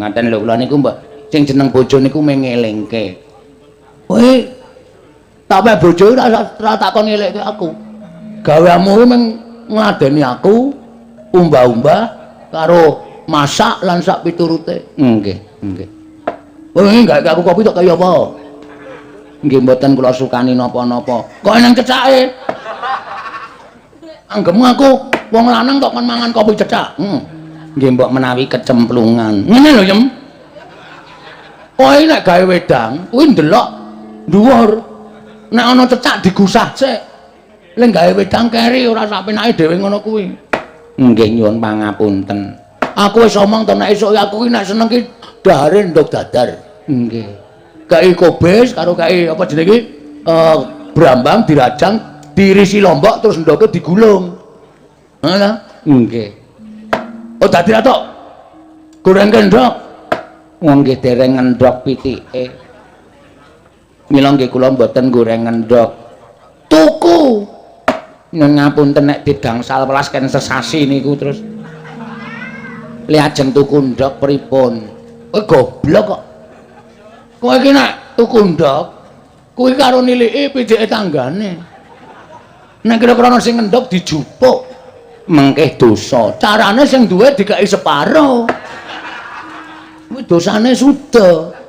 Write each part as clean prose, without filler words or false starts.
Ngaten lho kula niku mbok sing jeneng bojo niku mengelingke. Kowe tak mek bojo ora tak kon ngelekke aku. Gaweamu kuwi mung ngladeni aku, umbah-umbah karo masak lan sak piturute. Nggih, nggih. Kowe gawe aku kopi tok kaya apa? Nggih mboten kula sukani napa-napa. Kok nang cecake? Anggemu aku wong lanang kok kon mangan kopi cecak. Nggih mbok menawi kecemplungan. Ngene lho, Yem. Kowe nek gawe wedang, kuwi ndelok dhuwur. Nek ana cecak digusah sik. Lek gawe wedang keri ora sak penake dhewe ngono kuwi. Nggih nyuwun pangapunten. Aku wis omong to nek esuk aku ki nek seneng ki dahare ndog dadar. Nggih. Kai kobis karo kai apa jenenge iki? Brambang dirajang, diirisi lombok terus ndoke digulung. Ngono? Nggih. Oh dadi tok. Gorengke ndok. Wong nggih dereng ngendhok pitike. Mila nggih kula mboten goreng ngendhok. Tuku. Nyuwun ngapunten nek digangsal welas ken sesasi niku terus. Li ajeng tuku ndhok pripun? Kowe goblok kok. Kowe iki nek tuku ndhok kuwi karo niliki pitike tanggane. Nek kira-kira ana sing ngendhok dijupuk mengkeh dosa. Carane sing duwe dikeki separo. Kuwi dosane suda.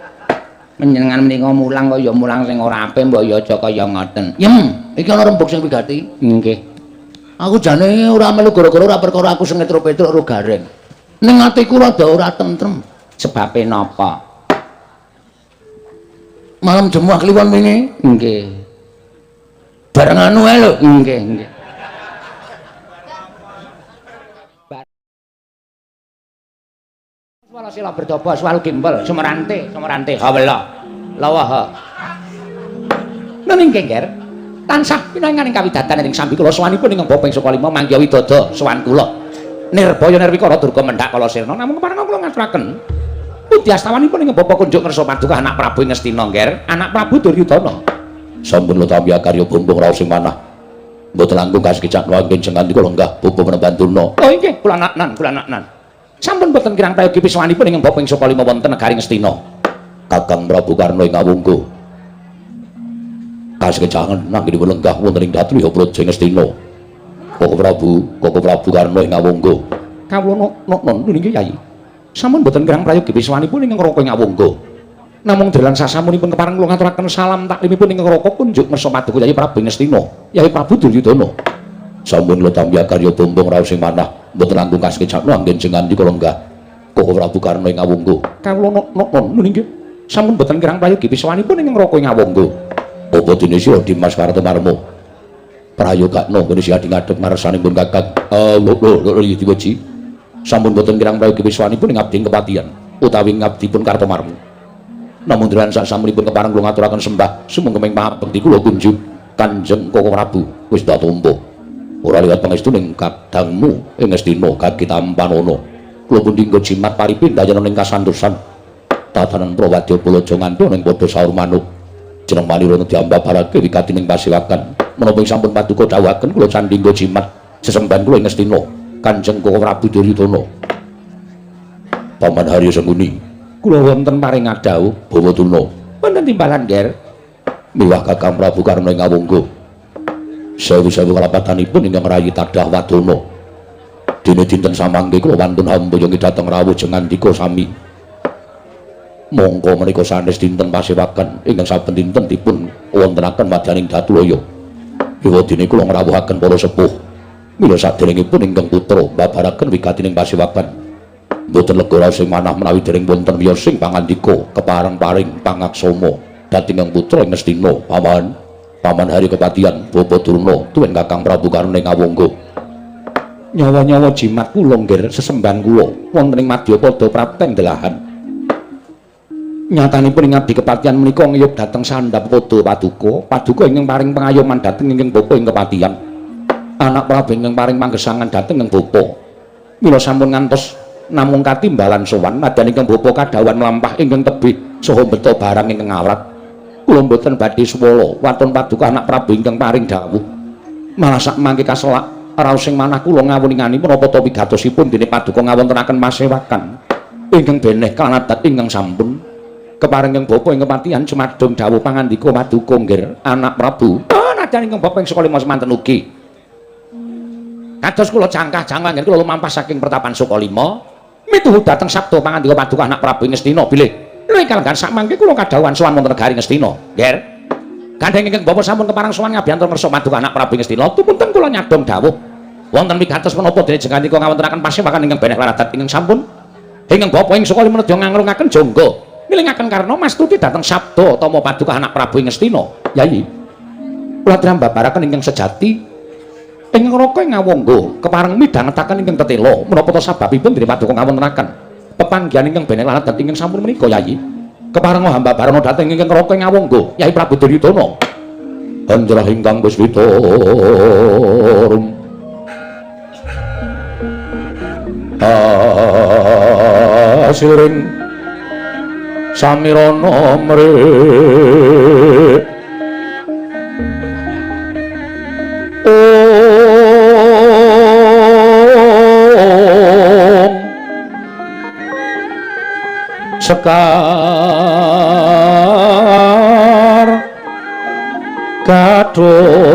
Panjenengan menika mulang kaya mulang sing ora apik mbok ya aja kaya ngoten. Yem, iki ana rembug sing wigati. Nggih. Aku jane ora melu gara-gara ora perkara aku sing Petruk-Petruk ro Gareng. Ning atiku rada ora tentrem. Sebabe napa? Malam Jemuah Kliwon wingi. Nggih. Bareng anu ae lho. Nggih, nggih. Swala sila berdoba swalu gimbal sumerante sumerante hawela lawa ha. Nening kengger tansah pinanganing kawidatan ing sambi kula sowanipun ingkang bapa ing saka lima mangya widodo sowan kula. Nirbaya nirwikara durga mendhak kala sirna namung kepareng kula ngaturaken pundi astawanipun ingkang bapa kunjuk ngersa paduka anak Prabu ing Ngastina ngger anak Prabu Duryudana. Sampun lutami karya bumbung raos sing manah. Mboten langkung kasekicakno anggen jengandi kula lenggah bumbung menemban durna. Oh inggih kula naknan kula naknan. Sampun boten kirang prayogi piswanipun ingkang bapa ing saka lima wonten negari Ngastina. Kakang Prabu Karna ing Awungga. Kasekecangen anggenipun lenggah wonten ing Datruya Praja Ngastina. Koko Prabu, Koko Prabu Karna ing Awungga. Kawula noknon nggih Yai. Sampun boten kirang prayogi piswanipun ingkang Raka ing Awungga. Namung dalan sasampunipun kepareng kula ngaturaken salam taklimipun ingkang Raka kunjuk ngersa paduka Yai Prabu Ngastina, Yai Prabu Duryudana. Sampun lutami karya bumbung raos sing manah. Mboten langkung kasekicakno anggen jengandi kula lenggah. Koko Prabu Karna ing Awungga. Kawula noknon nggih. Sampun boten kirang prayogi piswanipun ingkang Raka ing Awungga. Apa dene sira Dimas Kartomarma? Prayogakno ngene sing ngadhep ngarsanipun Kakang. Lho lho lho diweji. Sampun boten kirang prayogi piswanipun ing abdi kepatihan utawi ngabdipun Kartomarma. Namung dalan sasampunipun kepareng kula ngaturaken sembah sumangga pangabekti kula kunjuk Kanjeng Koko Prabu wis tak tampa. Ora liwat pangestu ning kadangmu ing Ngastina kaki tampanana. Kula pundi nggo jimat paripindayana ning kasantosan. Tatanan Prawadya Balaja nganti ning padha saur manuk. Jeneng manira diambabarake wigati ning pasewakan. Menapa ing sampun paduka dawuhaken kula candhi nggo jimat sesembahan kula ing Ngastina Kanjeng Koko Prabu Duryudana. Paman Harya Sengkuni, kula wonten paring adhawuh Bawa Durna. Wonten timbalan, Ger. Miwah Kakang Prabu Karna ing Awungga. Sewu-sewu kalapatanipun ingkang rayi tadah wadana. Dene dinten samangke kula wantun hamboyongi dhateng rawuh jengandika sami. Mongko menika sanes dinten pasewakan ingkang saben dinten dipun wontenaken wadyaning Datulaya. Ewadene kula ngrawuhaken para sepuh. Mila saderengipun ingkang putra mbabaraken wigatining pasewakan. Mboten lega raos sing manah menawi dereng wonten wiyos sing pangandika kepareng paring pangaksama dhateng ingkang putra ing Ngastina. Paman Paman Hari Kepatihan Bapa Durna tuwin Kakang Prabu Karna ing Awungga. Nyawa-nyawa jimat kula nggir sesembahan kula wonten ing madyapada prapten delahan. Nyatanipun ing abdi kepatihan menika ngiyup dhateng sandhap pada paduka, paduka ingkang paring pengayoman dhateng ingkang bapa ing kepatihan. Anak Prabu ingkang paring panggesangan dhateng ing bapa. Mila sampun ngantos namung katimbalan sowan nadyan ingkang bapa kadhawuhan mlampah ingkang tebih saha mbeta barang ingkang awrat. Kula mboten badhe suwala waton paduka anak Prabu ingkang paring dawuh. Malah sak mangke kaselak raos sing manah kula ngawuningani menapa ta wigatosipun dene paduka ngawontenaken pasewakan. Ingkang beneh kaladat ingkang sampun kepareng ingkang bapa ing kepatihan jumadung dawuh pangandika paduka nggir anak Prabu. Oh, nadyan ingkang bapa ing Sukalima semanten ugi. Kados kula jangkah-jangkah anggen kula lumampah saking pertapan Sukalima mituhu dhateng sabda pangandika paduka anak Prabu ing Ngastina bilih luwih kalenggan sakmangke kula kadhawuhan sowan wonten negari Ngastina. Nggir. Gandheng ingkang bapa sampun kepareng sowan ngabiyantura ngersa paduka anak Prabu ing Ngastina tumunten kula nyadong dawuh wonten wigatos menapa dene jengandika ngawontenaken pasewakan ingkang beneh laradat ingkang sampun ingkang bapa ing Sukalima nedya ngangrungaken jangga ngilingaken karna mastuti dhateng sabda tama paduka anak Prabu ing Ngastina. Yayi, kula trambabaraken ingkang sejati ingkang raka ing ngawangga kepareng midhangetaken ingkang tetela menapa ta sababipun dene paduka ngawontenaken pepanggihan ingkang beneh laradat ingkang sampun menika. Yayi, kepareng hamba barana dhateng ingkang raka ing ngawangga Yayi Prabu Duryudana. Anjrah ingkang puspita asiring samirana mrih ong sekar gadhong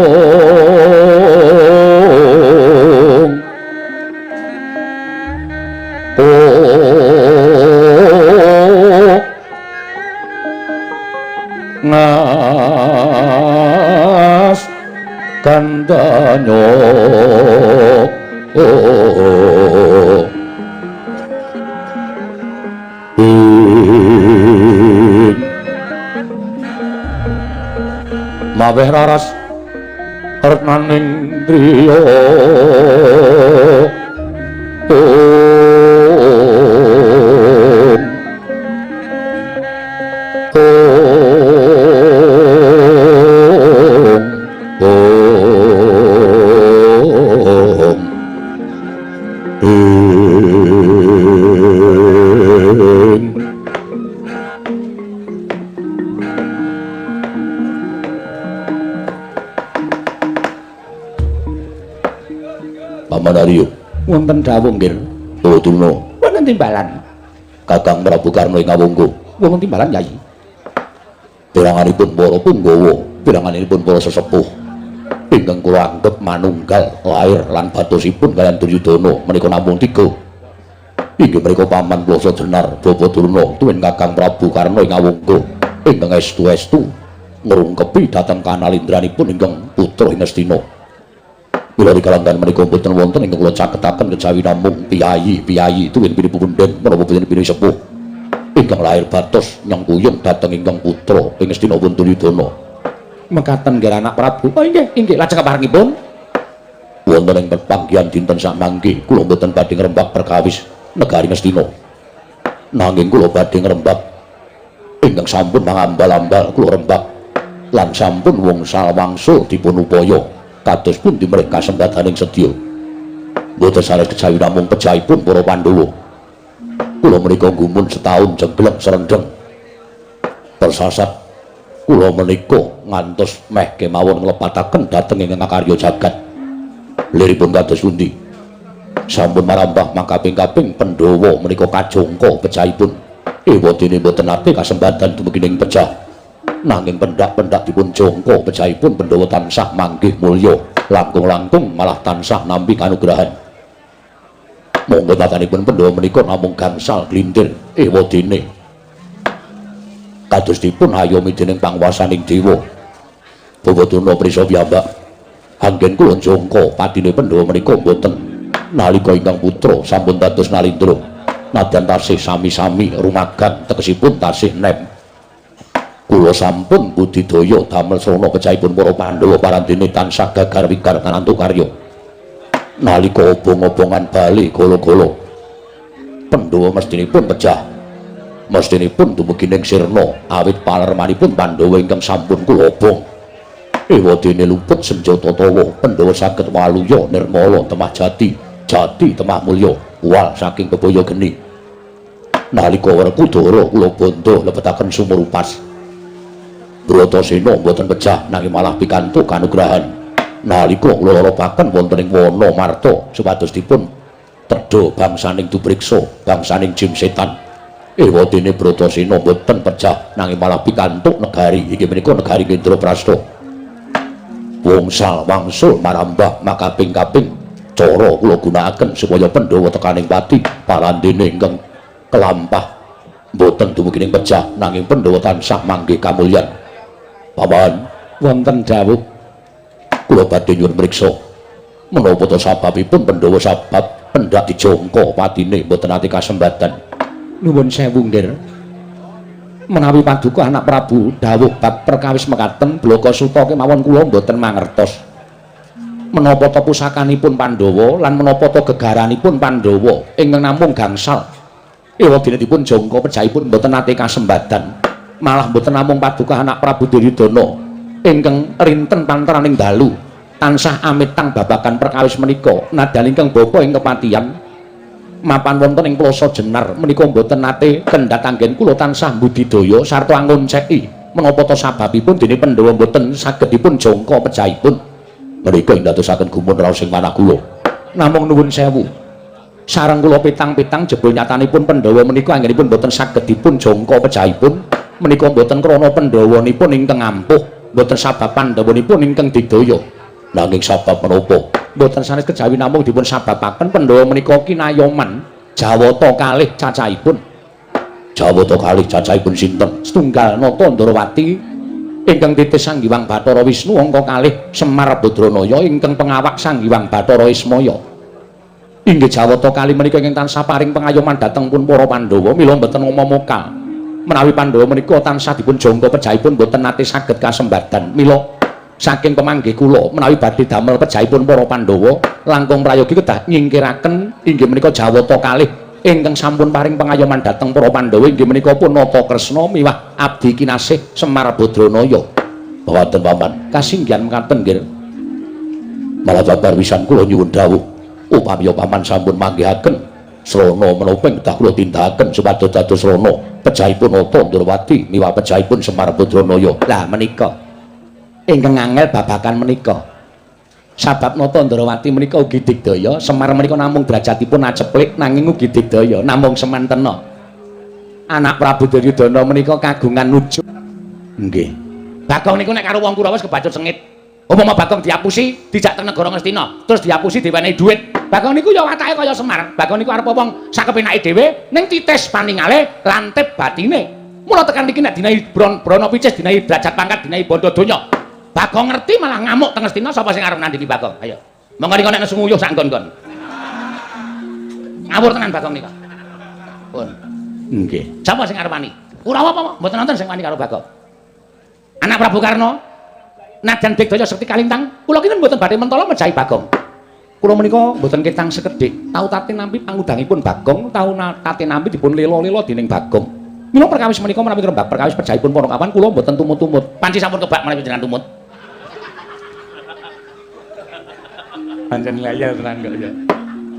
ngas kandanyo maweh raras retnaning driya wonten dawuh nggih Durna wonten timbalan Kakang Prabu Karna ing Awangga wonten timbalan Yayi piranganipun para punggawa piranganipun para sesepuh ingkang kula anggep manunggal lair lan batosipun kaliyan Duryudana menika namung tiga inggih menika Paman Blasa Jenar Bapa Durna tuwin Kakang Prabu Karna ing Awangga ingkang estu-estu ngrungkepi dhateng kanalindranipun ingkang putra ing Ngastina. Mila dikalanggan menika mboten wonten ingkang kula caketaken kejawi namung piyayi-piyayi tuwin pinipunden menapa boten pini sepuh ingkang lahir batos nyengkuyung dhateng ingkang putra ing Ngastina pun Duryudana. Mekaten nggih anak Prabu. Oh inggih, inggih lajeng keparengipun wonten ing pepanggihan dinten samangke kula mboten badhe ngrembak perkawis negari Ngastina. Nanging kula badhe ngrembak ingkang sampun mangambal-ambal kula rembak lan sampun wongsal wangsul dipun upaya kados pundi mereka sembadaning sedya. Mboten sanes kejawi namung pejahipun para Pandhawa. Kula menika gumun setahun jenggleng serendeng. Tersasat kula menika ngantos meh kemawon nglepataken dhateng ing ngakarya jagat. Liripun kados pundi? Sampun marambah makaping-kaping Pandhawa menika kajongko pejahipun. Ewadene mboten nate kasembadan dumugi ing pejah. Nanging pendak-pendak dipun jongko pejahipun Pandhawa tansah manggih mulya, langkung-langkung malah tansah nampi kanugrahan. Monggo tatanipun Pandhawa menika namung gangsal glintir ewadene kados dipun ayomi dening pangwasaning dewa. Bawa Durna prisa piyambak anggen kula jongko patine Pandhawa menika mboten nalika ingkang putra sampun dados nalindra nadyan tasih sami-sami rumagan tegesipun tasih nem. Kula sampun budidaya damel srana pejahipun para Pandhawa parandene tansah gagar wigar kanantuk karya. Nalika obong-obongan bali gala-gala Pandhawa mestinipun pejah, mestinipun dumugi ning sirna awit palermanipun Pandhawa ingkang sampun kula obong. Ewadene luput senjata tawa Pandhawa saged waluya nirmala temah jati, jati temah mulya uwal saking bebaya geni. Nalika Werkudara kula bandha lebetaken sumur upas. Bratasena mboten pejah nanging malah pikantuk kanugrahan. Nalika kula loropaken wonten ing wana marta supados dipun tedha bangsaning Dubriksa, bangsaning jin setan. Ewadene Bratasena boten pejah nanging malah pikantuk negari inggih menika negari Indraprasta. Wongsal wangsul marambah makaping-kaping cara kula gunakaken supaya Pandhawa tekaning pati parandene ingkang kelampah boten dumugi ing pejah nanging Pandhawa tansah manggih kamulyan. Paman, wonten dawuh kula badhe nyuwun mriksa menapa ta sababipun Pandhawa sabab pendak dijangka patine mboten nate kasembatan. Nuwun sewu nggih. Menawi paduka anak Prabu dawuh bab perkawis mekaten Blaka Suta kemawon kula mboten mangertos. Menapa ta pusakanipun Pandhawa lan menapa ta gegaranipun Pandhawa ingkang namung gangsal. Ewadene dipun jangka pejahipun mboten nate kasembatan. Malah mboten namung paduka anak Prabu Duryudana ingkang rinten panteraning dalu tansah amitang babagan perkawis menika nadyan ingkang bapa ing kepatihan mapan wonten ing Plaza Jenar menika mboten nate kendhat anggen kula tansah mbudidaya sarta angonceki menapa ta sababipun dene Pandhawa mboten saged dipun jangka pejahipun. Menika ing dadosaken gumun raos ing manah kula. Namung nuwun sewu, sareng kula pitang-pitang jebul nyatanipun Pandhawa menika anggenipun mboten saged dipun jangka pejahipun menika mboten krana Pandhawanipun ingkang ampuh, mboten sabab Pandhawanipun ingkang digdaya. Nanging sabab menapa? Mboten sanes kejawi namung dipun sababaken Pandhawa menika kinayoman jawata kalih cacahipun. Jawata kalih cacahipun sinten? Setunggal Nata Ndrawati ingkang titis Sang Hyang Bathara Wisnu, angka kalih Semar Badranaya ingkang pengawak Sang Hyang Bathara Ismaya. Inggih jawata kalih menika ingkang tansah paring pengayoman dhateng pun para Pandhawa, mila mboten ngomong-mokal menawi Pandhawa menika tansah dipun jangka pejahipun mboten nate saged kasembadan. Mila saking pemanggih kula menawi badhe damel pejahipun para Pandhawa langkung prayogi kedah nyingkiraken inggih menika jawata kalih ingkang sampun paring pengayoman dhateng para Pandhawa inggih menika pun Nata Kresna miwah abdi kinasih Semar Badranaya. Mekaten paman, kasinggihan mekaten nggih. Malah babar wisan kula nyuwun dawuh upami paman sampun manggihaken srana menapa ing kedah kula tindakaken supados dados srana pejahipun Nata Ndrawati miwah pejahipun Semar Badranaya. Lah menika ingkang angel babagan menika. Sabab Nata Ndrawati menika ugi digdaya, Semar menika namung derajatipun aceplik nanging ugi digdaya, namung semantena. Anak Prabu Duryudana menika kagungan nuju. Nggih. Bagong niku nek karo wong Kurawa wis kebacut sengit. Upama Bagong diapusi, dijak teng negara Ngastina, terus diapusi diwenehi dhuwit. Bagong niku ya watake kaya Semar. Bagong niku arep wong sakepenake dhewe ning titis paningale lantip batine. Mula tekan iki nek dinahi brana picis, dinahi derajat pangkat, dinahi bondo donya. Bagong ngerti malah ngamuk teng Ngastina, sapa sing arep nandingi Bagong? Ayo. Monggo niku nek nesu nguyuh sak nggon-nggon. Ngawur tenan Bagong nika. Pun. Nggih. Sapa sing arep wani? Kurawa apa mboten nonton sing wani karo Bagong? Anak Prabu Karna, nadyan digdaya sekti kalintang, kula kinten mboten badhe mentala mejahi Bagong. Kula menika mboten ketang sekedhik, tau tate nampi pangudangipun Bagong, tau tate nampi dipun lela-lela dening Bagong. Mila perkawis menika menawi ngrembak perkawis pejahipun para kawan kula mboten tumut-tumut. Panci sampun kebak menawi jenengan tumut. Pancen leyel tenan kok ya.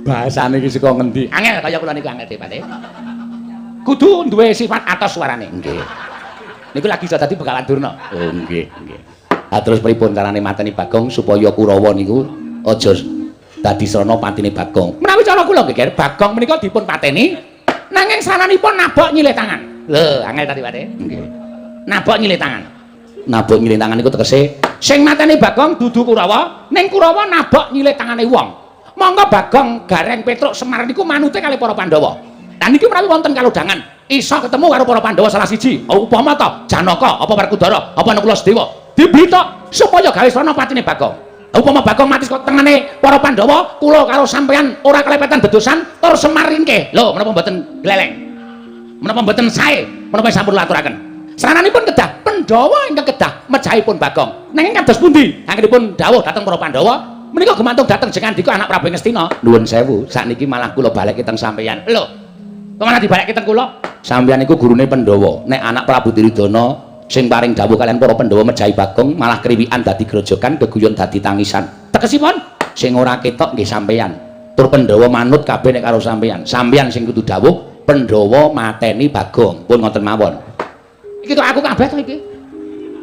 Bahasane iki saka ngendi? Angel kaya kula niku angel dipate. Kudu duwe sifat atos suarane. Nggih. Niku lagi iso dadi Begawan Durna. Oh nggih, nggih. Ha terus pripun carane mateni Bagong supaya Kurawa niku aja dadi srana patine Bagong? Menawi cara kula nggih, Bagong menika dipun pateni nanging saranipun nabok nyilih tangan. Lho, angel tadi pate. Nggih. Nabok nyilih tangan. Nabok nyilih tangan niku tegese sing mateni Bagong dudu Kurawa, ning Kurawa nabok nyilih tangane wong. Monggo Bagong Gareng Petruk Semar niku manute kalih para Pandhawa. Lah niki menawi wonten kalodhangan iso ketemu karo para Pandhawa salah siji. Upama ta Janaka, apa Werkudara, apa Nakula Sadewa. Diblitok supaya gawe srana patine Bagong. Upama Bagong mati saka tengene para Pandhawa, kula karo sampeyan ora kelepetan dedosan tur Semar ringkeh. Lho, menapa mboten gleleng? Menapa mboten sae? Menapa sampun laturaken? Srananipun kedah Pandhawa ingkang kedah mejahipun Bagong. Nanging kados pundi anggenipun dawuh dhateng para Pandhawa menika gumantung dhateng jengandika anak Prabu Ngastina. Nuwun sewu, sakniki malah kula balekke teng sampeyan. Lho, kok malah dibalekke teng kula? Sampeyan niku gurune Pandhawa. Nek anak Prabu Duryudana sing paring dawuh kalian para Pandhawa mejahi Bagong malah kriwikan dadi grojogan, geguyon dadi tangisan. Tegesipun sing ora ketok nggih sampeyan. Tur Pandhawa manut kabeh nek karo sampeyan. Sampeyan sing kudu dawuh Pandhawa mateni Bagong. Pun ngoten mawon. Iki tok aku kabeh to iki.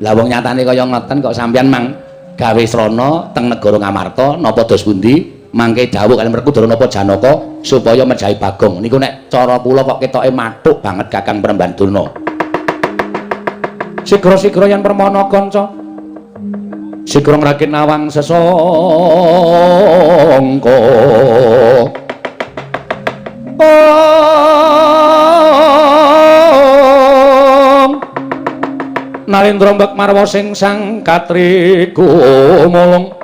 Lah wong nyatane kaya ngoten kok sampeyan mang gawe srana teng negara Ngamarta napa dos pundi Mangke dawuh kaliyan Werkudara napa Janaka supaya mejahi Bagong. Niku nek cara kula kok ketoke mathuk banget Kakang Premban Durna. Sigra-sigra yen permana kanca. Sigra ngrakit nawang sesangka. Nalendra mbek marwa sing sang katriku mulung.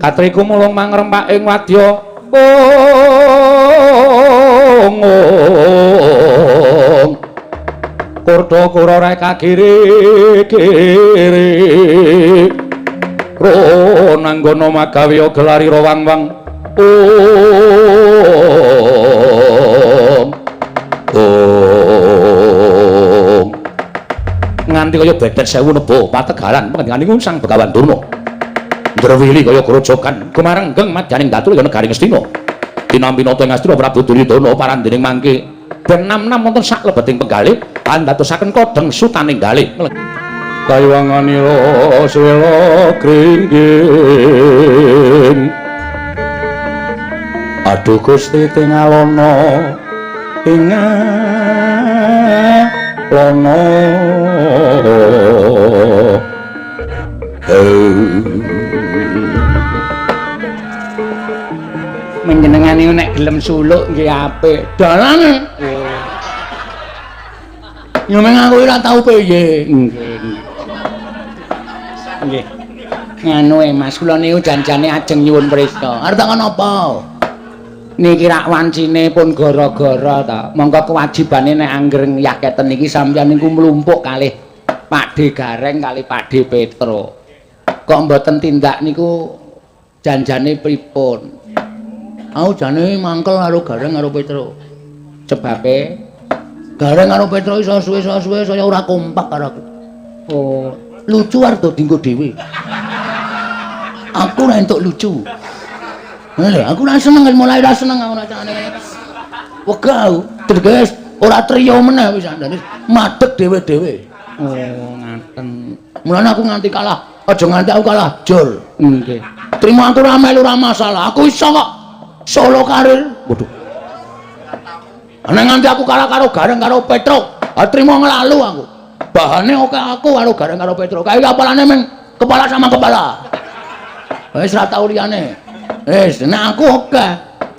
Katriku mulung mangrempak ing wadya. Kurda kura reka kiri kiri. Ronanggana magawe gelari rawang-wang. Nganti kaya bedet sewu nebo pategalan pangendikane niku Sang Begawan Durna. Ndrewili kaya grojogan gumarenggeng madyaning datul ya negari Ngastina. Tinampi nata ing Astina Prabu Duryudana parandening mangke ben nam-nam wonten sak lebeting penggalih andadosaken kodheng sutaning galih. Kaywanganira sela kringging. Aduh Gusti tingalana tingalana. Menjenengan niku nek gelem suluk nggih apik. Dalane. Nyumeng aku ora tau piye. Nggih. Nggih. Nganu e Mas, kula niku janjane ajeng nyuwun prista. Arep takon apa? Niki rak wancine pun gara-gara ta. Monggo kewajibane nek angger yaketen niki sampeyan niku mlumpuk kalih Pakde Gareng kalih Pakde Petro. Kok mboten tindak niku janjane pripun? Aku jane mangkel karo Gareng karo Petro. Sebabe Gareng karo Petro iso suwe-suwe saya ora kompak karo aku. Oh, lucu arep dinggo dhewe. Aku ora entuk lucu. Lha aku ora seneng mulai ora seneng aku rasane. Wegah aku, terus ora trio meneh wis andane madeg dhewe-dhewe. Oh, ngaten. Mulane aku nganti kalah, aja nganti aku kalah jur. Nggih. Trimo aku ora melu ora masalah. Aku iso kok solo karir. Waduh. Ana nganti aku kalah karo Gareng karo Petro, ha trimo nglalu aku. Bahane oke aku karo Gareng karo Petro. Kae apalane meng kepala sama kepala. Wis ora tau liyane. Wis, nek aku oke.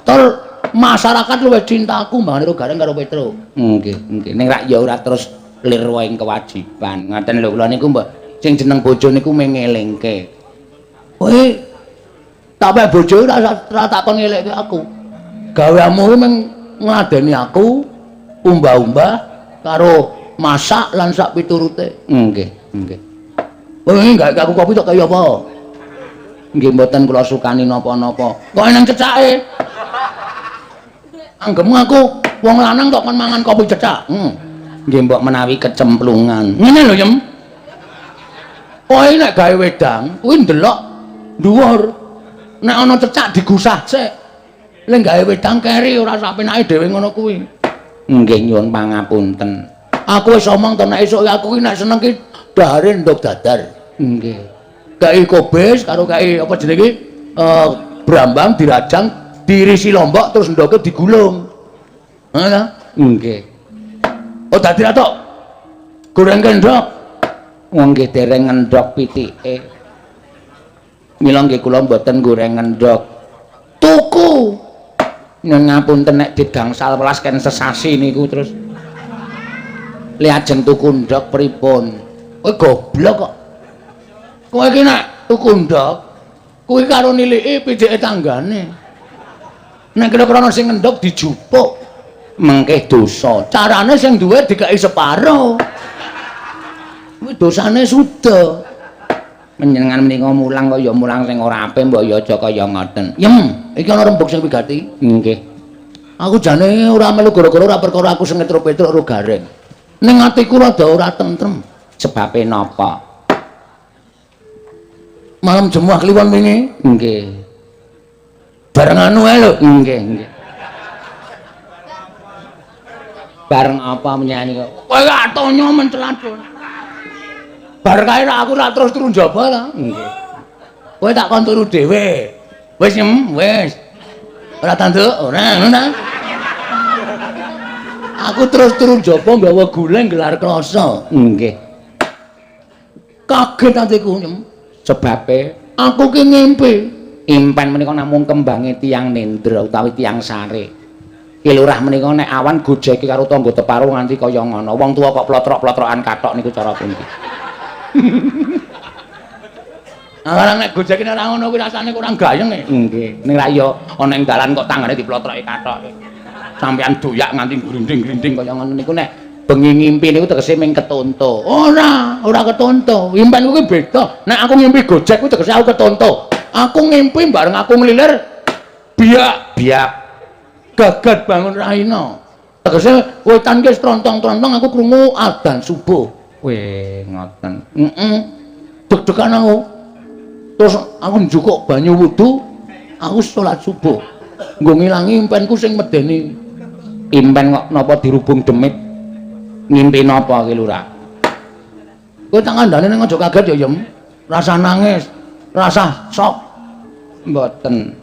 Tur masyarakat luwih cinta aku mbangane karo Gareng karo Petro. Nggih, nggih. Ning rak ya ora terus lirwa ing kewajiban. Ngaten lho kula niku mbok sing jeneng bojo niku mengelingke. Kowe tak pek bojo ora takon ngelingke aku. Gaweamu kuwi meng ngladeni aku umbah-umbah karo masak lan sak piturute. Nggih, nggih. Kowe gawe aku kopi tok kaya apa? Nggih mboten kula sukani napa-napa. Kok nang cecake? Anggemu aku wong lanang kok kon mangan kopi cecak. Nggih mbok menawi kecemplungan. Ngene lho, Yem. Kowe nek gawe wedang kuwi ndelok dhuwur. Nek ana cecak digusah sik. Lek gawe wedang keri ora sak penake dhewe ngono kuwi. Nggih nyuwun pangapunten. Aku wis omong to nek esuk aku ki nek seneng ki dahare ndog dadar. Nggih. Kai kobis karo kai apa jenenge iki? Brambang dirajang, dirisi lombok terus ndoke digulung. Ngono ta? Nggih. Oh dadi ra tok. Goreng kendhok. Wong nggih dereng ngendhok pitike. Mila nggih kula mboten goreng ngendhok. Tuku. Nyuwun ngapunten nek digangsal welas ken sesasi niku terus. Li ajeng tuku ndhok pripun? Kowe goblok kok. Kowe iki nek tuku ndhok kuwi karo niliki pitike tanggane. Nek kira-kira ana sing ngendhok dijupuk mengke dosa. Carane sing duwe dikeki separo. Kuwi dosane suda. Panjenengan menika mulang kaya mulang sing ora apik mbok ya aja kaya ngoten. Yem, iki ana rembug sing wigati. Nggih. Aku jane ora melu gara-gara ora perkara aku sing ngetro-petruk karo Gareng. Ning atiku rada ora tentrem. Sebabe napa? Malam Jemuah Kliwon wingi. Nggih. Bareng anu ae lho. Nggih, nggih. Bareng apa menyanyi kok? Kowe atonyo mencelat. Bar kae aku ora terus turu njaba ta. Nggih. Kowe tak kon turu dhewe. Wis nyem, wis. Ora tanduk, ora ngono ta. Aku terus turun jaba nggawa guleng gelar kloso. Nggih. Kaget atiku nyem. Sebabe aku ki ngimpi. Impen menika namung kembange tiyang nendra utawi tiyang sare. Ki lurah menika nek awan gojeki karo tangga teparo nganti kaya ngono. Wong tuwa kok plotrok-plotrokan kathok niku cara pundi? Lah nek gojeki ora ngono kuwi rasane kurang gayeng e. Nggih. Ning ra iya ana ing dalan kok tanggane diplotroki kathoke. Sampeyan doyak nganti grinding-grinding kaya ngono niku nek bengi ngimpi niku tegese ming ketonto. Ora, ora ketonto. Impen kuwi beda. Nek aku ngimpi gojek kuwi tegese aku ketonto. Aku ngimpi bareng aku nglilir biak biak gagat bangun raina. Tegese wetan ki trontong-trontong aku krungu adzan subuh. Weh, ngoten. Heeh. Deg-degan aku. Terus aku njukuk banyu wudu, aku salat subuh. Nggo ngilangi impenku sing medeni. Impen kok napa dirubung demit? Ngimpi napa ki lurah? Kowe tak kandhane ning aja kaget ya, Yem. Rasa nangis, rasa sok. Mboten.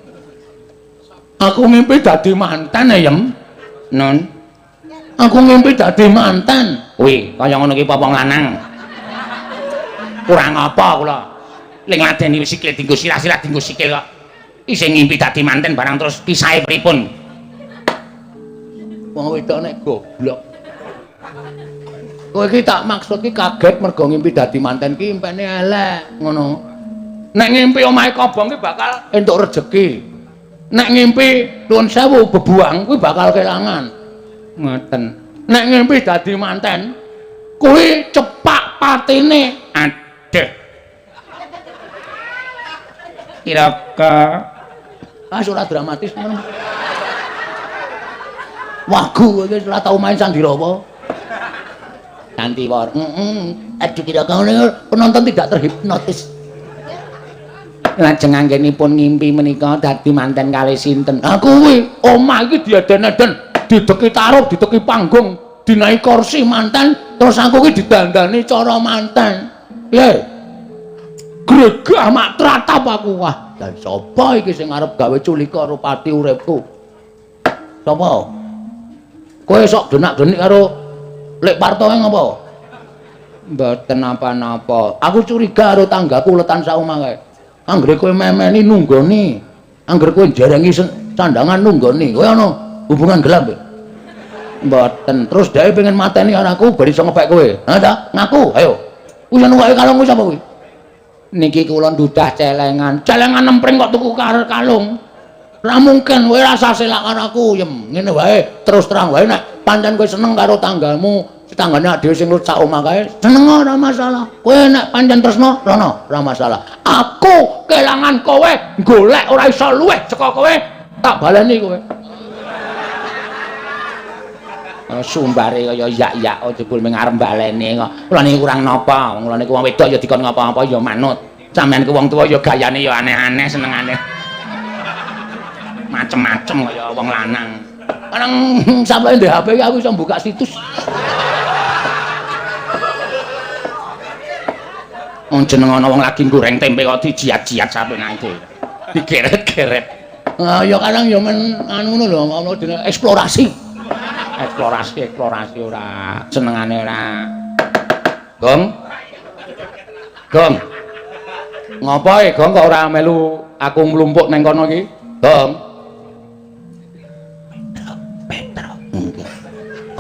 Aku ngimpi dadi manten ya, Yem. Nun. Aku ngimpi dadi manten. Kuwi kaya ngono ki apa wong lanang? Kurang apa kula? Ling ladeni sikil dinggo sirah-sirah dinggo sikil kok. Isih ngimpi dadi manten barang terus pisahe pripun? Wong wedok nek goblok. Kowe iki tak maksud ki kaget mergo ngimpi dadi manten ki impene elek ngono. Nek ngimpi omahe kobong ki bakal entuk rejeki. Nek ngimpi nuwun sewu bebuang kuwi bakal kelangan. Ngoten. Nek ngimpi dadi manten kuwi cepak patine. Aduh. Kira-kira ah ora dramatis ngono. Wagu kowe ora tau main Sandirawa. Sandiwara. Heeh. Aduh kira-kira penonton tidak terhipnotis. Lajeng anggenipun ngimpi menika dadi manten kalih sinten? Aku kuwi omah iki diaden-aden, dideki taruh, dideki panggung, dinaiki kursi manten, terus aku kuwi didandani cara manten. Piye? Gregah mak tratap aku. Wah, dan sapa iki sing arep gawe culika karo pati uripku? Sapa? Kowe sok denak-denik karo Lek Parto ngapa? Mboten napa-napa. Aku curiga karo tanggaku letan sak omah kae. Anggere kowe memeni nunggoni, anggere kowe njerengi sandangan nunggoni. Kowe ana hubungan gelap? Mboten. Terus dhek pengen mateni karo aku ben iso ngepek kowe. Ha ta? Ngaku, ayo. Kuwi sing nuwake kalung kuwi sapa kuwi? Niki kula ndudah celengan. Celengan empring kok tuku kalung. Ora mungkin kowe rasa selak karo aku, Yem. Ngene wae, terus terang wae nek pancen kowe seneng karo tanggamu, tanggane dhewe sing sak omah kae, seneng ora masalah. Kowe nek pancen tresno, rono, ora masalah. Aku kelangan kowe, golek ora iso luwih saka kowe, tak baleni kowe. Sumbare kaya yak-yak jebul ming arep baleni kok. Kula niki kurang napa? Wong kula niku wong wedok ya dikon ngapa-apa ya manut. Sampeyan ku wong tuwa ya gayane ya aneh-aneh senengane. Macem-macem kaya wong lanang. Nang sampeyan ndek HP aku iso buka situs. Wong jeneng ana wong lagi goreng tempe kok dijiat-jiat sampe nanti. Digeret-geret. Ah ya kadang ya men anu ngono lho, ana jenenge eksplorasi. Eksplorasi, eksplorasi ora senengane ora. Gong. Gong. Ngopo e, Gong kok ora melu aku mlumpuk nang kono iki? Gong. Petro. Nggih.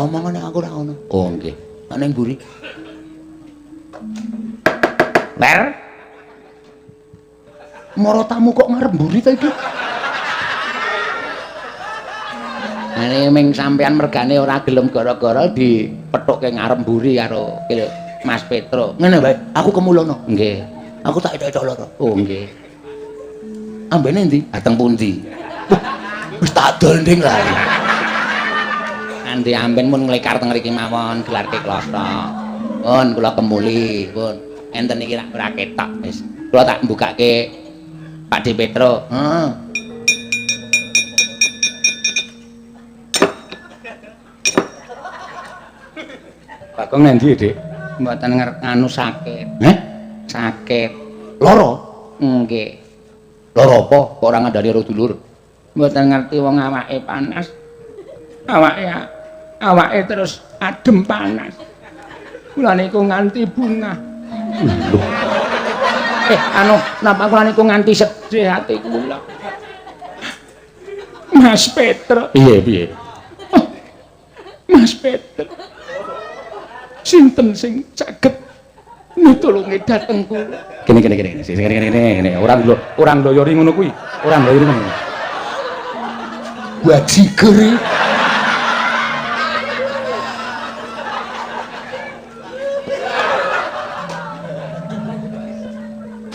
Omongane aku ora ono. Oh nggih. Nek mburi. Ler. Moro tamu kok ngarep mburi ta iki? Ane ming sampean mergane ora gelem gara-gara dipethukke ngarep mburi karo Mas Petro. Ngene wae, aku kemulono. Nggih. Aku tak etok-etok loro. Oh nggih. Ambene endi? Dateng pundi? Wis tak dol nding lah. Andi amben mun nglekar teng mriki mawon gelarke kloso. Pun kula kemuli, pun. Enten iki ora ketok wis. Kula tak mbukake Pak D Petro. Heeh. Bagong nendi, Dik? Mboten anu sakit. Heh? Sakit. Lara? Nggih. Lara apa kok ora ngandani karo dulur? Mboten ngerti wong awake panas. Awake terus adem panas. Kula niku nganti bungah. Anu napa kula niku nganti sedih ati kula. Mas Petro. Piye piye? Oh, Mas Petro. Sinten sing saged mitulungi dhateng kula? Kene kene kene kene kene kene kene ora ndoyori ngono kuwi, ora ndoyori ngono. Bajiger.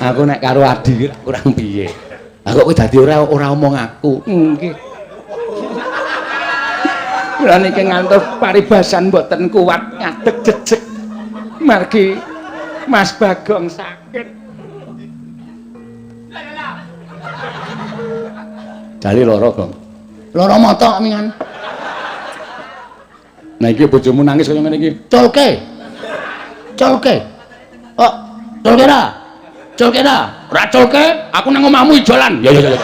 Aku nek karo Adi kurang piye. Lah kok kowe dadi ora omong aku. Nggih. Kula niki ngantos paribasan mboten kuat ngadeg jejeg. Margi Mas Bagong sakit. Jali lara, Gong. Lara mata mingan. Nah iki bojomu nangis kaya ngene iki. Culke. Culke. Oh, culke ra? Culke ra? Ora culke, aku nang omahmu ijolan. Ya ya ya.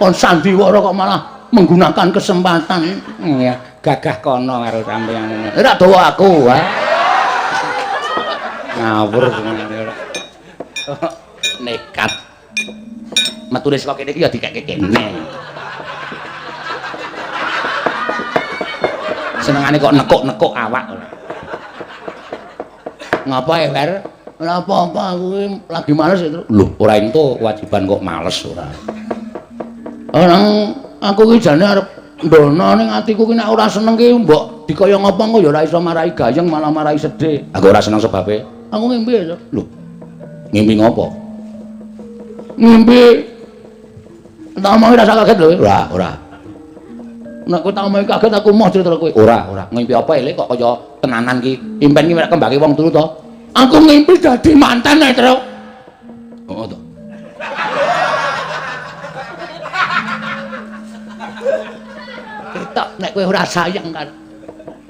Kon sandiwara kok malah menggunakan kesempatan. Ya, gagah kono karo sampeyan. Ora dawa aku, ha. Ngawur senengane ora. Nekat. Metune saka kene iki ya dikeke kene. Senengane kok nekuk-nekuk awak ora. Ngapa ya, Wer? Ora apa-apa, aku lagi males itu. Lho, ora entuk kewajiban kok males ora. Orang aku ki jane arep ndono ning atiku ki nek ora seneng ki mbok dikaya ngapa engko ya ora iso marai gayeng malah marai sedih. Aku ora seneng sebabe. Aku ngimpi ya. Lho. Ngimpi ngopo? Ngimpi tak omongi rasa kaget lho. Ora, ora. Nek kowe tak omongi kaget aku moh cerita kowe. Ora, ora. Ngimpi apa elek kok kaya tenanan ki. Impen ki mek kembake wong turu to. Aku ngimpi dadi manten ae, Truk. Oh to. Ketok nek kowe ora sayang karo.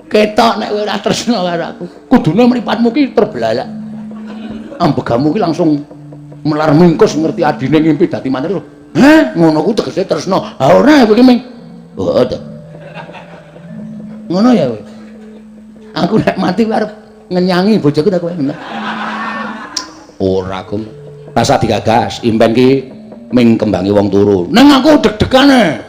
Ketok nek kowe ora tresna karo aku. Kudune mripatmu ki terbelalak. Ambegamu ki langsung melar mingkus ngerti adine ngimpi dadi manten. Heh, ngono ku tegese tresna. Ha ora kowe ki ming. Oh to. Ngono ya kowe. Aku nek mati kowe arep ngenyangi bojoku ta kowe. Ora, Gum. Rasa digagas, impen ki ming kembangi wong turu. Neng aku deg-degane.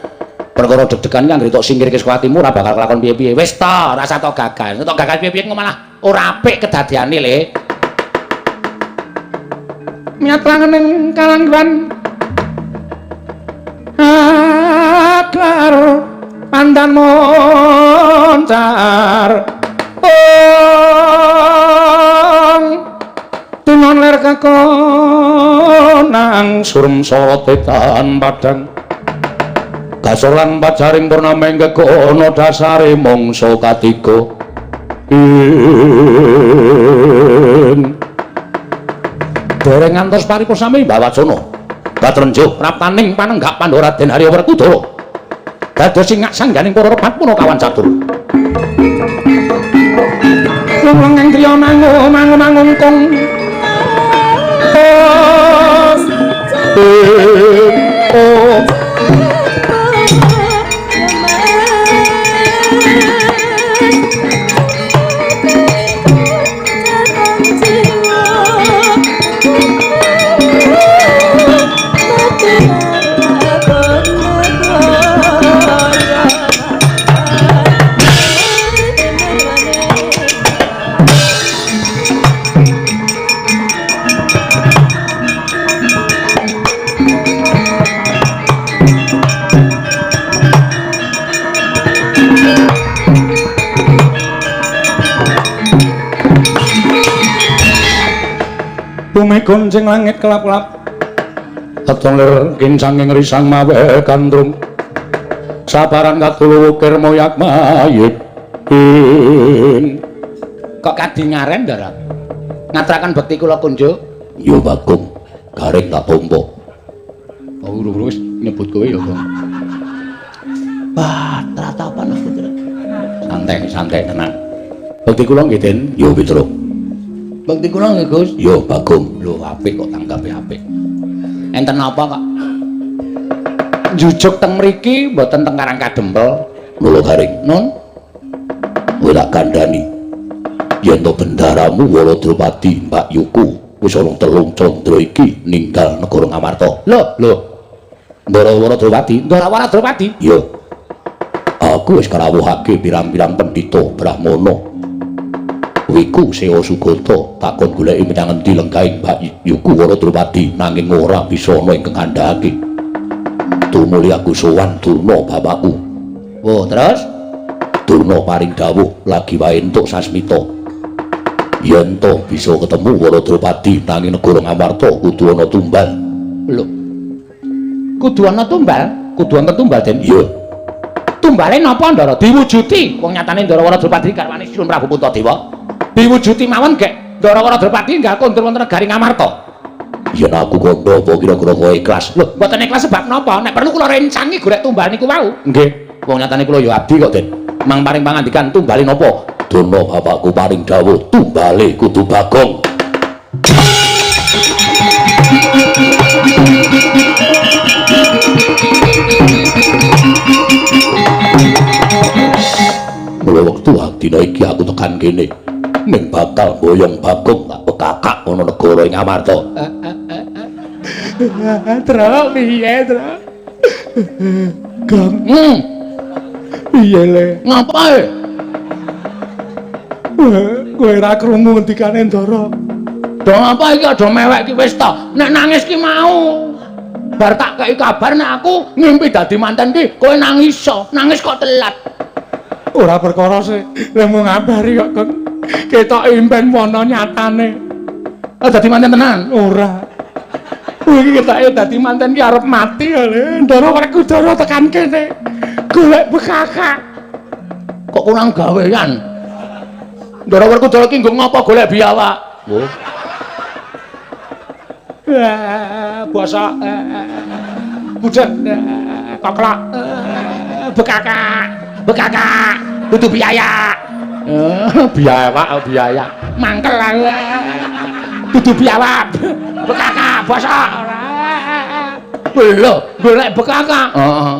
Perkara deg-degan ki anggere tok singkirke saka atimu ora bakal kelakon piye-piye. Wis ta, rasa tok gagas. Tok gagas piye-piye engko malah ora apik kedadiane le. Miat langening kalanggan aklar pandan moncar ong tunon ler kakonang surem sorote tan padang gasor lan pajaring purnama ing gegono dasare mangsa katiga ing dereng ngantos paripusami Mbah Wacana Batrenjo praptaning panenggak Pandhawa Raden Arya Werkudara dados singak sangganing para rebat punakawan catur lumleng griya mangu mangu mangungkung oh Bumi goncing langit kelap-kelap Katon lir kincanging risang mawe gandrung Sabaran katulu wukir moyak mayit. Kok kadingaren, Ndara? Ngaturaken bekti kula kunjuk. Yo Bagong, garing tak tampa. Oh, urung wis nyebut kowe ya, Gong. Wah, tratapan aku, Tru. Santai, santai tenang. Bekti kula nggih, Den. Yo Petruk. Bekti kula nggih, Gus. Yo, Bagong. Lho, apik kok tanggape apik. Enten napa kok? Njujuk teng mriki mboten teng Karang Kadempel. Nula Garing. Nun, kowe tak kandhani. Yen to bendaramu Wara Drupadi Mbak Yuku wis ana telung candra iki ninggal negara Ngamarta. Lho, lho. Ndara Wara Drupadi, Ndara Wara Drupadi. Yo. Aku wis karawuhake pirang-pirang pendhita Brahmana. Wiku Sewa Sugata takon goleki menyang endi lenggahing Mbak Yuku Wara Drupadi nanging ora bisa ana ingkang ngandhakake. Tumuli aku sowan Durna bapakku. Wo, terus Durna paring dawuh lagi wae entuk sasmita. Yen to bisa ketemu Wara Drupadi nanging negara Ngamarta kudu ana tumbal. Lho. Kudu ana tumbal? Kudu ana tumbal, Den? Iya. Tumbale napa, Ndara? Diwujuti. Wong nyatane Ndara Wara Drupadi garwane Sinuwun Prabu Puntadewa. Diwujuti mawon gek Ndara Wara Drupadi enggal kondur wonten negari Ngamarta. Yen aku kandha apa kira-kira kowe ikhlas? Lho, mboten ikhlas sebab napa? Nek perlu kula rencangi golek tumbal niku wau. Nggih. Wong nyatane kula ya abdi kok, Den. Mang paring pangandikan tumbale napa? Durna bapakku paring dawuh tumbale kudu Bagong. Mula wektu dina iki aku tekan kene ning bakal boyong Bagong tak bekakak ana negara ing Ngamarta. Truk piye, Truk? Gong. Piye le? Ngapa e? Kowe ora krungu ngendikane Ndara. Do ngapa iki aja mewek iki wis to. Nek nangis ki mau. Bar tak kei kabar nek aku ngimpi dadi manten ki kowe nangis iso. Nangis kok telat. Ora perkara sih, lek mau ngabari kok Gong. Ketok impen wono nyatane. Oh, dadi manten tenan? Ora. Kowe iki ketoke dadi manten ki arep mati ya le. Ndara Werkudara tekan kene. Golek bekakak. Kok kurang gawean. Ndara Werkudara ki nggo ngapa golek biawak? Oh. Bosok. Budek. Koklok. Bekakak. Bekakak. Kudu biaya. Biawak biaya. Mangkel aku. Kudu biawak. Bekakak bosok. Lho, golek bekakak. Heeh.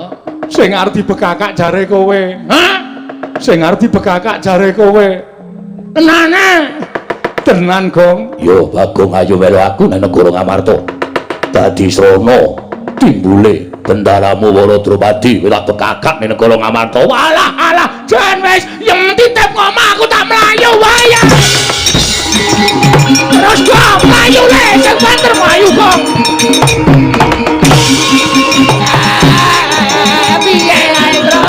Sing arep dibekakak jare kowe. Hah? Sing arep dibekakak jare kowe. Tenane. Tenan, Gong. Yo, Bagong ayo melu aku nang negara Ngamarta. Dadi srana timbule bendaramu Wara Drupadi wis tak bekakak ning negara Ngamarta. Walah, alah, jan wis yen titip ngomah aku tak mlayu wae. Terus Gong, mlayu le, sing banter mlayu, Gong. Piye lae, Bro?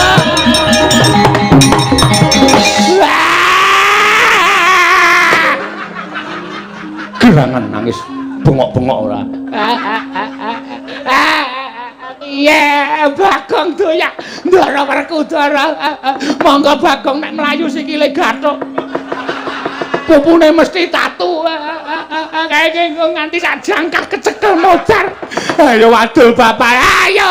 Gerangan nangis bengok-bengok ora. Piye Bagong doyak Ndara Werkudara. Monggo Bagong nek mlayu sikile gathuk. Pupune mesti tatu. Kae nganti sak jangkar kecekel modar. Ayo wadul bapak, ayo.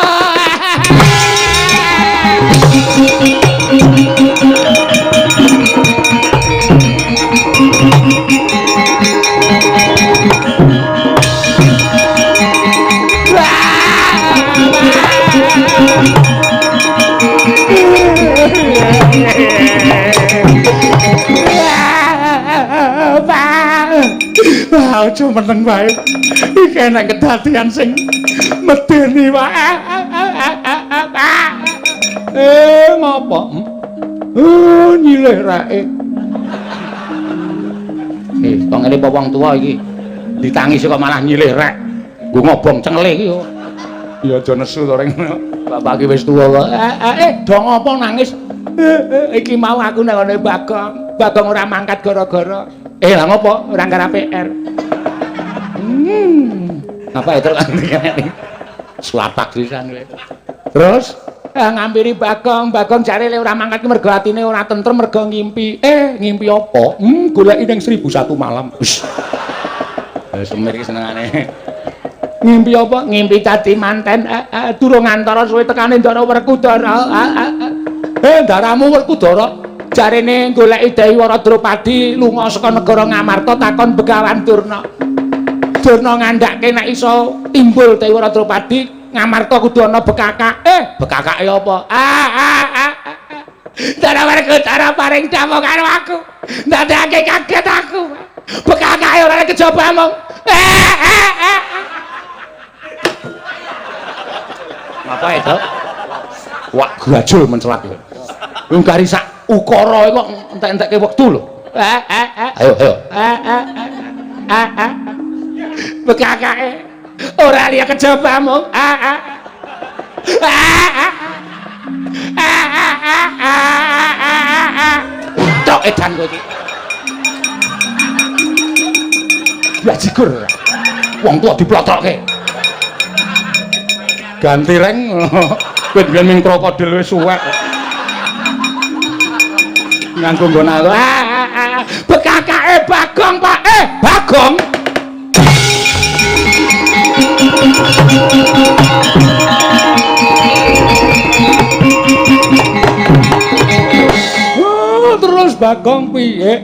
Wah, aja meneng wae. Iki enek kedadian sing medeni wae. Ngopo? Nyilih reke. Kok ngene apa wong tuwa iki? Ditangisi kok malah nyilih rek. Nggo ngobong cengele iki yo. Ya aja nesu to reng. Bapak iki wis tuwa kok. Do ngopo nangis? Iki mau aku nang ngene Bagong. Bagong ora mangkat gara-gara. Lah ngopo? Ora nggarap PR. Apa itu selapak pisan kowe. Terus ngampiri Bagong, Bagong jare le ora mangkat ki mergo atine ora tentrem mergo ngimpi. Ngimpi apa? Goleki ning 1001 malam. Semir iki senengane. Ngimpi apa? Ngimpi dadi manten. Durung antara suwe tekane Ndara Werkudara. Ndaramu Werkudara. Jarene goleki Dewi Drupadi lunga saka negara Ngamarta takon Begawan Durna. Durna ngandhake nek iso timbul Dewi Drupadi Ngamarta kudu ana bekakak. Bekakake apa? Dara Werkudara paring dawuh karo aku. Ndadekake kaget aku. Bekakake ora kejaba mung. Ngapa itu? Wah, gajul mencelak. Wong gari sak ukara kok entek-entekke wektu lho. Ayo, ayo. Bekakake ora liya kejaba mung. Tok edan kowe iki. Bajigur. Wong tuwa diplotrokke. Ganti reng. Kowe biyen ming krokodil wis suwek. Nganggo nggon aku. Bekakake Bagong, Pak. Bagong. Terus Bagong piye?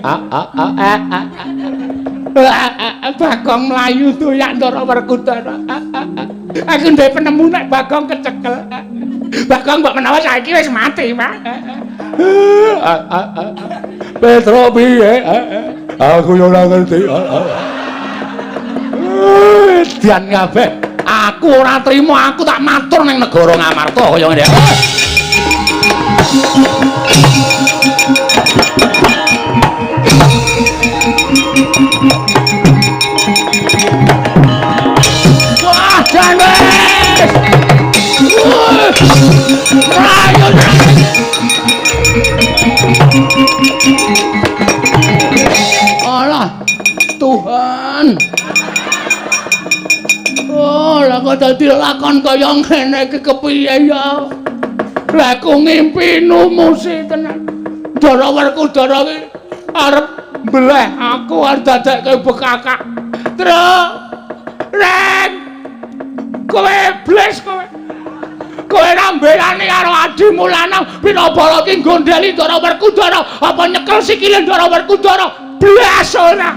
Bagong mlayu doyak Ndara Werkudara. Aku ndek penemu nek Bagong kecekel. Bagong mbok menawa saiki wis mati, Pak. Petro piye? Aku yo ora ngerti. Dian kabeh. Aku ora trimo, aku tak matur ning negara Ngamarta kaya ngene. Wah, jan wis. Ayo. Alah, Tuhan. Oh, lah kok dadi lakon kaya ngene iki kepiye ya? Lah aku ngimpi numusi tenan. Ndara Werkudara iki arep mbeleh aku arep dadekke bekakak. Truk. Reng. Kowe bles kowe. Kowe ora mbelani karo adimu lanang pinabala iki nggondheli Ndara Werkudara apa nyekel sikile Ndara Werkudara? Blas ora.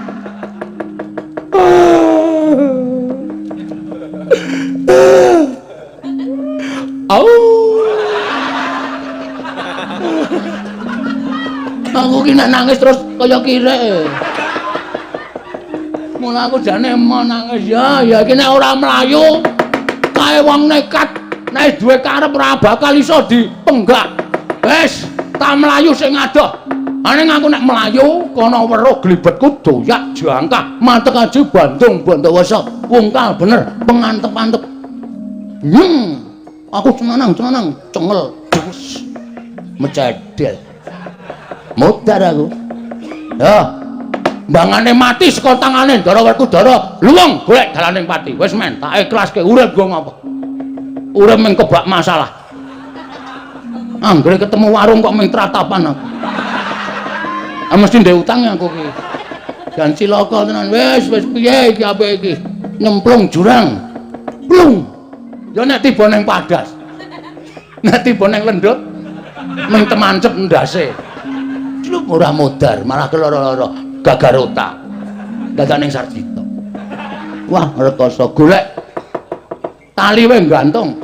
Au. Aku ki nek nangis terus kaya kirek. Mula aku jane emo nangis ya, ya iki nek ora mlayu kae wong nekat nek duwe karep ora bakal iso dipenggak. Wis, tak mlayu sing adoh. Aning aku nek mlayu kono weruh glibetku doyak jangkah matek aji Bandung Bondowoso wungkal bener pengantep-antep. Aku cenanang cengel dus mecedel mudar aku. Ya mbangane mati saka tangane Ndara Werkudara luwung golek dalaning pati. Wis men tak ikhlaske urip go ngopo. Urip mung kebak masalah. Anggere ketemu warung kok mung tratapan aku. Ah mesti ndek utang aku iki. Jan cilaka tenan. Wis wis piye iki apik iki. Nyemplung jurang. Plung. Ya nek tiba ning padas. Nek tiba ning lendut mung temancep ndase. Slup ora modar, malah keloro-loro, gagar otak. Dadak ning Sarjito. Wah, rekoso golek tali wae gantung.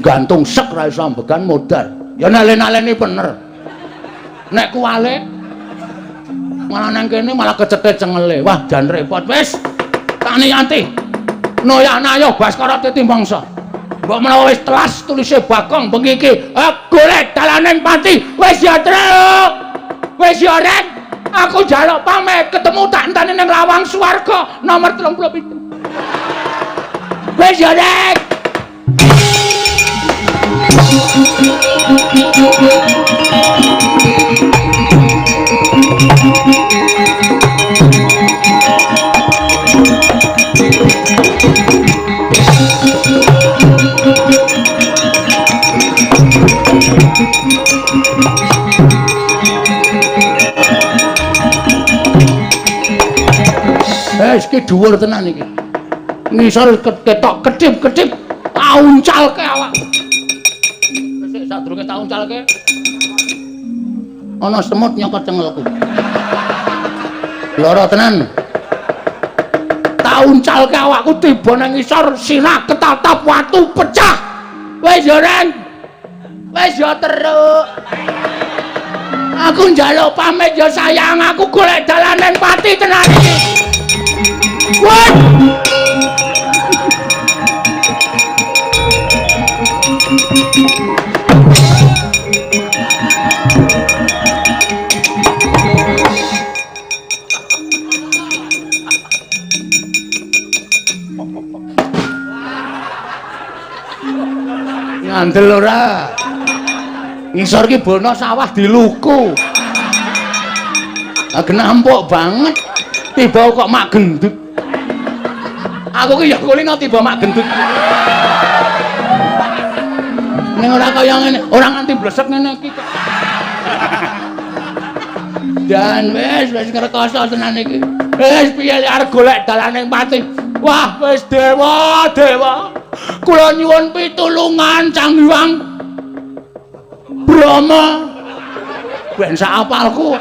Gantung sek ra iso ambegan modar. Ya nalen-naleni bener. Nek kuwale malah nang kene malah kecethe cengele. Wah, jan repot wis. Tak niati. Noya-nayo Baskara titi mangsa. Mbok menawa wis telas tulise Bagong bengi iki. Golek dalaning pati. Wis ya Truk. Wis ya Rek. Aku njaluk pamit ketemu tak enteni ning lawang swarga nomor 37. Wis ya Rek. Wis iki dhuwur tenan iki. Ngisor ketok kedip-kedip tak uncalke awak. Sik sadurunge tak uncalke. Ana semut nyokot cengelku. Lara tenan. Tak uncalke awakku tiba nang ngisor, sirah ketatap watu pecah. Wis ya Ren. Wis ya teruk. Aku njaluk pamit ya sayang, aku golek dalan ning pati tenan iki. Wah. Ngandel ora. Ngisor ki bono sawah diluku. Ah genampuk banget. Tiba kok mak gendut. Aku ki ya kulino tiba mak gendut. Ning ora kaya ngene, ora nganti blesek ngene iki kok. Dan wis wis ngrekoso tenan iki. Wis piye arep golek dalane pati. Wah, wis dewa, dewa. Kula nyuwun pitulungan Sang Hyang Brahma. Ben sak apalku.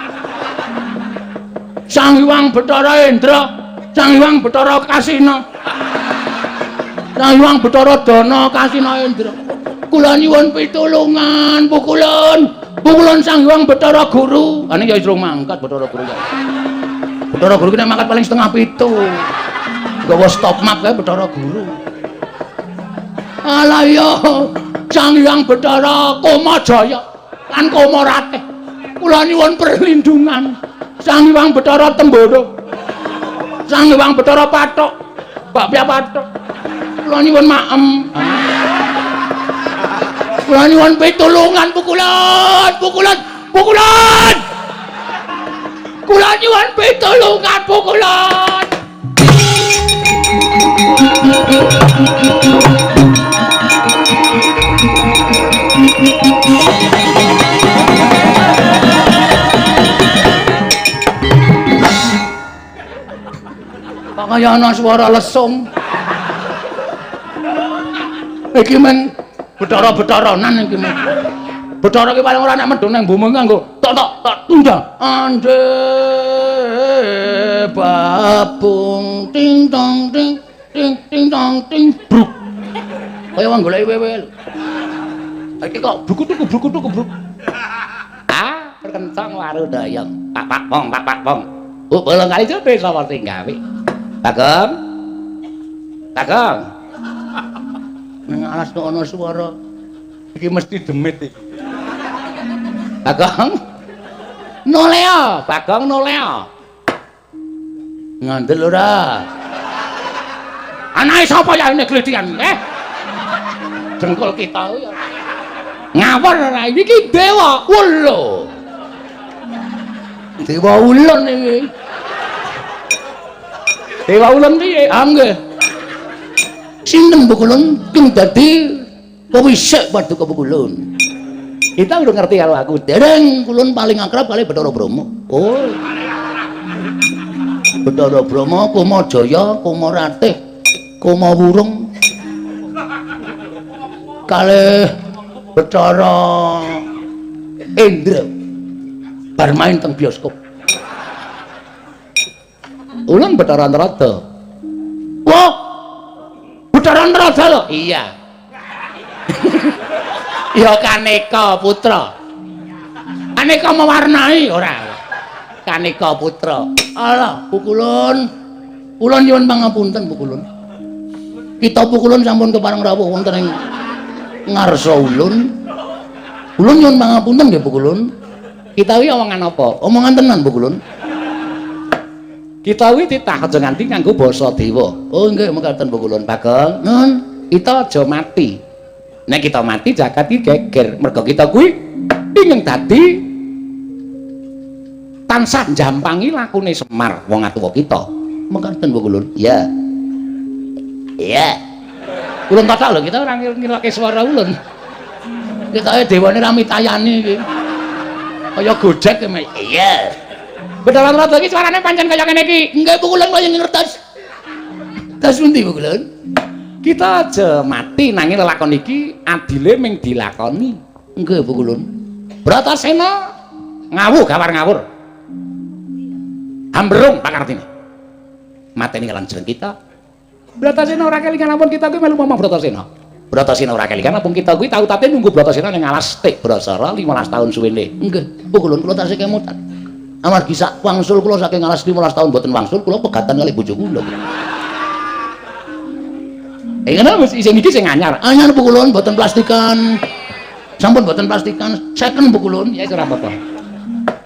Sang Hyang Bathara Indra, Sang Hyang Bathara Kasina. Sang Hyang Bathara Dana Kasina Indra. Kula nyuwun pitulungan, pukulun. Pukulun Sang Hyang Bathara Guru. Ane ya wis rung mangkat Bathara Guru ya. Bathara Guru ki nek mangkat paling 6:30. Gawa stop map kae Bathara Guru. Alah ya, Sang Hyang Bathara Kamajaya lan Kamaratih. Kula nyuwun perlindungan. Sang Hyang Bathara Tembara. Sang Hyang Bathara Pathok. Bakpia Pathok. Kula nyuwun maem. Kula nyuwun pitulungan, pukulan, pukulan, pukulan. Kula nyuwun pitulungan, pukulan. Kok kaya ana swara lesung. Iki men betara-betaranan iki men. Betara iki paling ora nek medhun nang bumi nganggo tok tok tok tundang. Ande babung ting tong ting ting ting tong ting bruk. Kaya wong goleki wewe lho. Iki kok brukutuk brukutuk bruk. Ah, perkencang waru dayang. Pak pak pong pak pak pong. Oh, bolong kali jope sapa sing gawe. Bagong. Bagong. Nang alas kok ana swara. Iki mesti demit iki. Bagong. Noleo, Bagong noleo. Ngandel ora? Anake sapa ya ini gledian? Eh. Dengkul kita ya. Ngawur ora iki dewa ula. Dewa ulun iki. Dewa ulun piye? Ah nggih. Sinten Pukulun king dadi pewisik paduka Pukulun. Kita udah ngerti kalau aku. Dereng kulun paling akrab kali Bathara Brahma. Oh. Bathara Brahma, Kamajaya, Kamaratih, Kamawurung. Kalih Bathara Indra. Bar main teng bioskop. Ulun Bathara Narada. Wah. Bathara Narada lho? Iya. Ya Kaneka putra. Kaneka mewarnai ora. Kaneka putra. Alah, Pukulun. Kula nyuwun pangapunten Pukulun. Kita Pukulun sampun kepareng rawuh wonten ing ngarsa ulun. Ulun nyuwun pangapunten nggih Pukulun. Kita wi omongan apa? Omongan tenan Pukulun. Kita wi titah aja nganti nganggo basa dewa. Oh nggih mekaten Pukulun. Bagong, nun, kita aja mati. Nek kita mati jagat iki geger. Mergo kita kuwi pingin dadi tansah njampangi lakune Semar wong atuwa kita. Mekaten Pukulun. Iya. Iya. Ulun tatak lho kita ora ngiroke swara ulun. Ketoke dewane ra mitayani iki. Kaya Gojek e. Iya. Bathara Narada iki suarane pancen kaya ngene iki. Nggih Pukulun kaya ngertos. Tas pundi Pukulun? Kita aja mati nanging lelakon iki adile ming dilakoni. Nggih Pukulun. Bratasena Ngawu gawar ngawur. Hamberung pakartine. Mateni kalan jeneng kita. Bratasena ora kelingan ampun kita kuwi melu momong Bratasena. Bratasena ora kelingan ampun kita kuwi tau tate nunggu Bratasena ning alas Tik Brasara 15 tahun suwene. Nggih, pukulun kula tasih kemutan. Amargi sak wangsul kula saking alas 15 tahun mboten wangsul, kula pegatan kali bojo kula. Ngono mesti sing iki sing anyar. Anyar pukulun mboten plastikan. Sampun mboten plastikan, second pukulun. Ya ora apa-apa.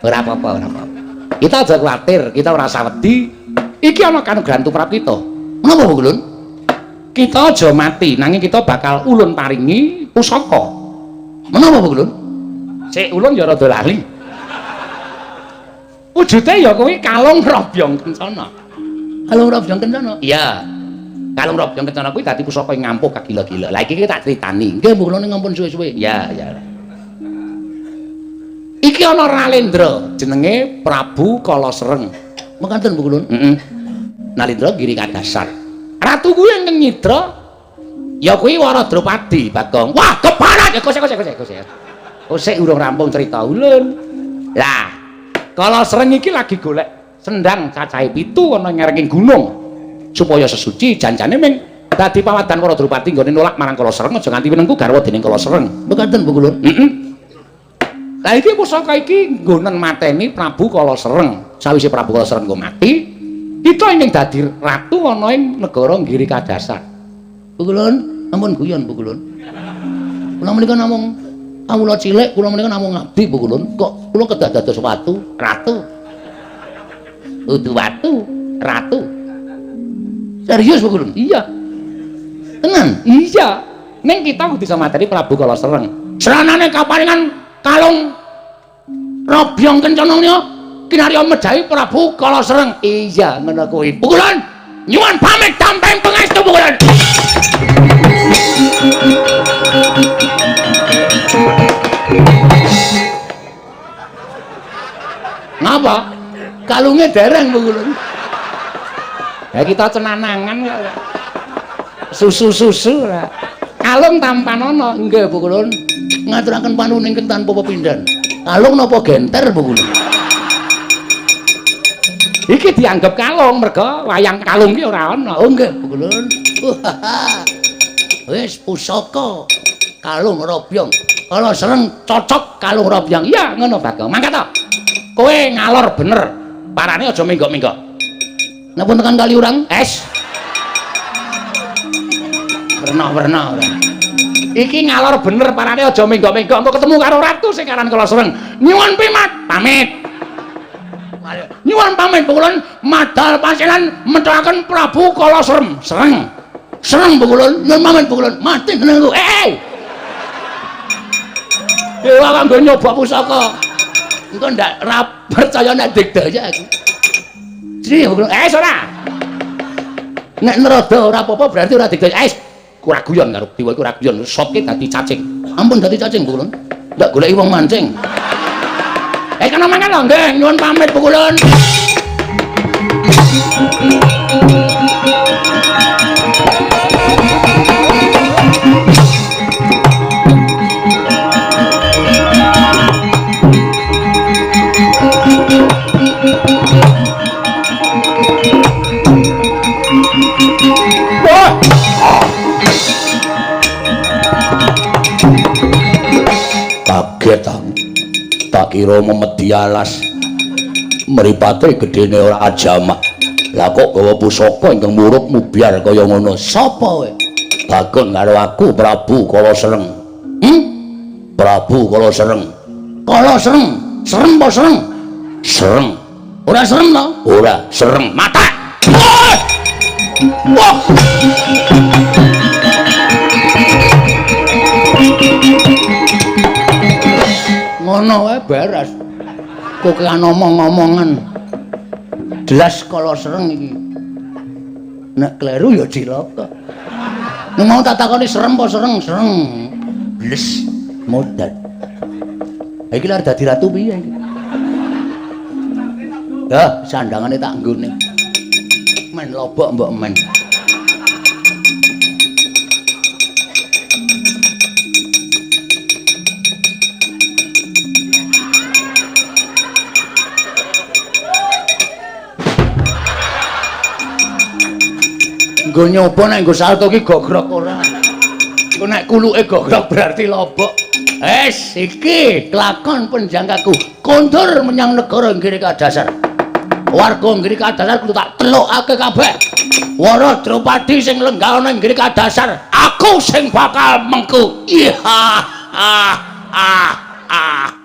Ora apa-apa, ora apa-apa. Kita aja kuwatir, kita ora usah wedi. Iki ana kanugrahan tumrap kita. Menapa pukulun? Kita aja mati, nanging kita bakal ulun paringi pusaka. Menapa pukulun? Sik ulun ya rada lali. Wujude ya kuwi kalung robyong kencana. Kalung robyong kencana? Iya. Kalung robyong kencana kuwi dadi pusaka ing ngampuh kagila-gila. Lah iki tak critani. Nggih, pukulun ampun suwe-suwe. Iya, iya. Iki ana Ralendra jenenge Prabu Kalasereng. Mekaten pukulun? Heeh. Nalendra Giri Kadasar. Ratu kuwi ingkang nyidra ya kuwi Wara Drupadi Bagong. Wah, keparat. Ya kosek kosek kosek kosek. Kosek urung rampung cerita ulun. Lah, Kalasereng iki lagi golek sendang cacahe 7 ana ngerenging gunung supaya sesuci janjane ming dadi pawadan Wara Drupadi nggone nolak marang Kalasereng aja nganti winengku garwa dening Kalasereng. Mekaten pukulun? Heeh. Lah iki pusaka iki nggonen mateni Prabu Kalasereng. Sawise Prabu Kalasereng nggo mati, kita ingin dadi ratu ana ing negara Giri Kadasar. Pukulun, ampun guyon pukulun. Kula menika namung kawula cilik, kula menika namung ngabdi pukulun. Kok kula kedah dados watu, ratu. Udu watu, ratu. Serius pukulun? Iya. Tenan? Iya. Ning kita kudu bisa mateni Prabu Kalasereng. Seranane kaparingan kalung robyong kencana menika kinarya mejahi Prabu Kalasereng. Iya, ngono kuwi. Pukulun, nyuwun pamit tampeng pangestu pukulun. Ngapa? Kalunge dereng pukulun. Ya kita cenanangan kok. Susu-susu lah. Kalung tampanana. Nggih pukulun. Ngaturaken panuwun ingkang tanpa pepindhan. Kalung napa genter pukulun? Iki dianggep kalung merga wayang kalung ki ora ana. Oh nggih pukulun. Wis pusaka kalung robyong. Kalasereng cocok kalung robyong. Iya ngono Bagong. Mangkat to. Kowe ngalor bener. Parane aja menggok-menggok. Napa tekan kali urang? Es. Werna-werna ora. Iki ngalor bener parane aja menggok-menggok engko ketemu karo ratu sing aran Kalasereng. Nyuwun pimat, pamit. Nyuwun pamit pukulun madal pasilan methokaken Prabu Kalasereng. Sereng. Sereng pukulun, nyuwun pamit pukulun. Mati jenengku. Eh. Dewa kanggo nyoba pusaka. Engko ndak ra percaya nek digdaya aku. Sri pukulun. Eh ora. Nek nerada ora apa-apa berarti ora digdaya. Eh, ora guyon karo dewa iku ora guyon, sopke dadi cacing. Ampun dadi cacing pukulun. Ndak goleki wong mancing. Eh kana mangan lho, nggih, nyuwun pamit pukulun. Wah. Kaget aku. Tak kira memedi alas. Mripate gedene ora ajamak. Lah kok gawa pusaka ingkang murup mubyar kaya ngono. Sapa kowe? Bagong karo aku Prabu Kalasereng. Hmm? Prabu Kalasereng. Kalasereng. Serem apa sereng? Sereng. Ora serem to? Ora, sereng. Mata. Wah. Ngono wae beres. Kokean omong-omongan. Jelas Kalasereng iki. Nek kleru ya cilaka. Nek mau tak takoni serem apa sereng? Sereng. Bles modal. Iki lha dadi ratu piye iki? Dah, sandangane tak nggone. Men lobok mbok men. Nggo nyoba nek nggo salto ki gogrok ora. Engko nek kuluke gogrok berarti lobok. Es iki kelakon penjangkaku kondur menyang negara Girika Dasar. Warga Girika Dasar kudu tak telukake kabeh. Wara Drupadi sing lenggah ana ing Girika Dasar, aku sing bakal mengku. Iya. Ah ah ah.